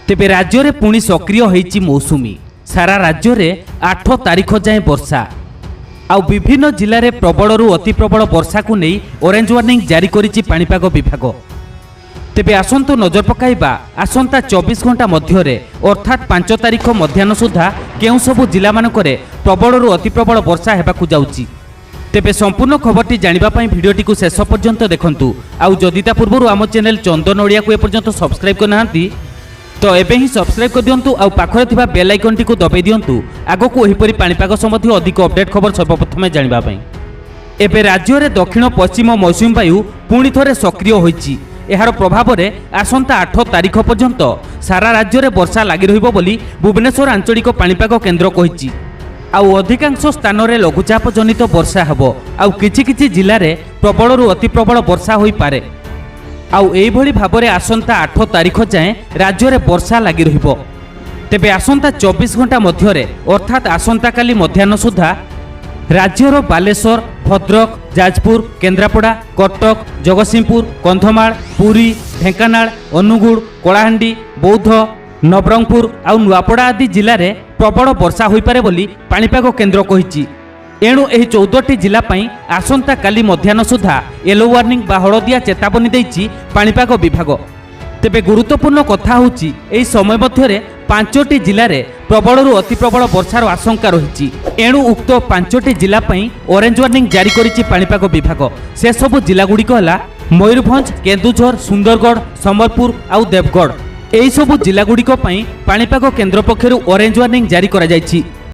ତେବେ ରାଜ୍ୟରେ ପୁଣି ସକ୍ରିୟ ହୋଇଛି ମୌସୁମୀ। ସାରା ରାଜ୍ୟରେ 8 ତାରିଖ ଯାଏଁ ବର୍ଷା ଆଉ ବିଭିନ୍ନ ଜିଲ୍ଲାରେ ପ୍ରବଳରୁ ଅତି ପ୍ରବଳ ବର୍ଷାକୁ ନେଇ ଅରେଞ୍ଜ ୱାର୍ଣ୍ଣିଂ ଜାରି କରିଛି ପାଣିପାଗ ବିଭାଗ। ତେବେ ଆସନ୍ତୁ ନଜର ପକାଇବା, ଆସନ୍ତା 24 ଘଣ୍ଟା ମଧ୍ୟରେ ଅର୍ଥାତ୍ 5 ତାରିଖ ମଧ୍ୟାହ୍ନ ସୁଦ୍ଧା କେଉଁ ସବୁ ଜିଲ୍ଲାମାନଙ୍କରେ ପ୍ରବଳରୁ ଅତି ପ୍ରବଳ ବର୍ଷା ହେବାକୁ ଯାଉଛି। ତେବେ ସମ୍ପୂର୍ଣ୍ଣ ଖବରଟି ଜାଣିବା ପାଇଁ ଭିଡ଼ିଓଟିକୁ ଶେଷ ପର୍ଯ୍ୟନ୍ତ ଦେଖନ୍ତୁ। ଆଉ ଯଦି ତା ପୂର୍ବରୁ ଆମ ଚ୍ୟାନେଲ ଚନ୍ଦନ ଓଡ଼ିଆକୁ ଏପର୍ଯ୍ୟନ୍ତ ସବସ୍କ୍ରାଇବ୍ କରିନାହାନ୍ତି, ତ ଏବେ ହିଁ ସବସ୍କ୍ରାଇବ୍ କରିଦିଅନ୍ତୁ ଆଉ ପାଖରେ ଥିବା ବେଲ୍ ଆଇକନ୍ଟିକୁ ଦବାଇ ଦିଅନ୍ତୁ, ଆଗକୁ ଏହିପରି ପାଣିପାଗ ସମ୍ବନ୍ଧୀୟ ଅଧିକ ଅପଡେଟ୍ ଖବର ସର୍ବପ୍ରଥମେ ଜାଣିବା ପାଇଁ। ଏବେ ରାଜ୍ୟରେ ଦକ୍ଷିଣ ପଶ୍ଚିମ ମୌସୁମୀ ବାୟୁ ପୁଣି ଥରେ ସକ୍ରିୟ ହୋଇଛି। ଏହାର ପ୍ରଭାବରେ ଆସନ୍ତା 8 ତାରିଖ ପର୍ଯ୍ୟନ୍ତ ସାରା ରାଜ୍ୟରେ ବର୍ଷା ଲାଗି ରହିବ ବୋଲି ଭୁବନେଶ୍ୱର ଆଞ୍ଚଳିକ ପାଣିପାଗ କେନ୍ଦ୍ର କହିଛି। ଆଉ ଅଧିକାଂଶ ସ୍ଥାନରେ ଲଘୁଚାପ ଜନିତ ବର୍ଷା ହେବ ଆଉ କିଛି କିଛି ଜିଲ୍ଲାରେ ପ୍ରବଳରୁ ଅତି ପ୍ରବଳ ବର୍ଷା ହୋଇପାରେ। ଆଉ ଏଇଭଳି ଭାବରେ ଆସନ୍ତା 8 ତାରିଖ ଯାଏଁ ରାଜ୍ୟରେ ବର୍ଷା ଲାଗି ରହିବ। ତେବେ ଆସନ୍ତା 24 ଘଣ୍ଟା ମଧ୍ୟରେ ଅର୍ଥାତ୍ ଆସନ୍ତାକାଲି ମଧ୍ୟାହ୍ନ ସୁଦ୍ଧା ରାଜ୍ୟର ବାଲେଶ୍ୱର, ଭଦ୍ରକ, ଯାଜପୁର, କେନ୍ଦ୍ରାପଡ଼ା, କଟକ, ଜଗତସିଂହପୁର, କନ୍ଧମାଳ, ପୁରୀ, ଢେଙ୍କାନାଳ, ଅନୁଗୁଳ, କଳାହାଣ୍ଡି, ବୌଦ୍ଧ, ନବରଙ୍ଗପୁର ଆଉ ନୂଆପଡ଼ା ଆଦି ଜିଲ୍ଲାରେ ପ୍ରବଳ ବର୍ଷା ହୋଇପାରେ ବୋଲି ପାଣିପାଗ କେନ୍ଦ୍ର କହିଛି। ଏଣୁ ଏହି 14ଟି ଜିଲ୍ଲା ପାଇଁ ଆସନ୍ତାକାଲି ମଧ୍ୟାହ୍ନ ସୁଦ୍ଧା ୟେଲୋ ୱାର୍ଣ୍ଣିଂ ବା ହଳଦିଆ ଚେତାବନୀ ଦେଇଛି ପାଣିପାଗ ବିଭାଗ। ତେବେ ଗୁରୁତ୍ୱପୂର୍ଣ୍ଣ କଥା ହେଉଛି, ଏହି ସମୟ ମଧ୍ୟରେ 5ଟି ଜିଲ୍ଲାରେ ପ୍ରବଳରୁ ଅତି ପ୍ରବଳ ବର୍ଷାର ଆଶଙ୍କା ରହିଛି। ଏଣୁ ଉକ୍ତ 5ଟି ଜିଲ୍ଲା ପାଇଁ ଅରେଞ୍ଜ ୱାର୍ଣ୍ଣିଂ ଜାରି କରିଛି ପାଣିପାଗ ବିଭାଗ। ସେସବୁ ଜିଲ୍ଲାଗୁଡ଼ିକ ହେଲା ମୟୂରଭଞ୍ଜ, କେନ୍ଦୁଝର, ସୁନ୍ଦରଗଡ଼, ସମ୍ବଲପୁର ଆଉ ଦେବଗଡ଼। ଏହିସବୁ ଜିଲ୍ଲାଗୁଡ଼ିକ ପାଇଁ ପାଣିପାଗ କେନ୍ଦ୍ର ପକ୍ଷରୁ ଅରେଞ୍ଜ ୱାର୍ଣ୍ଣିଂ ଜାରି କରାଯାଇଛି।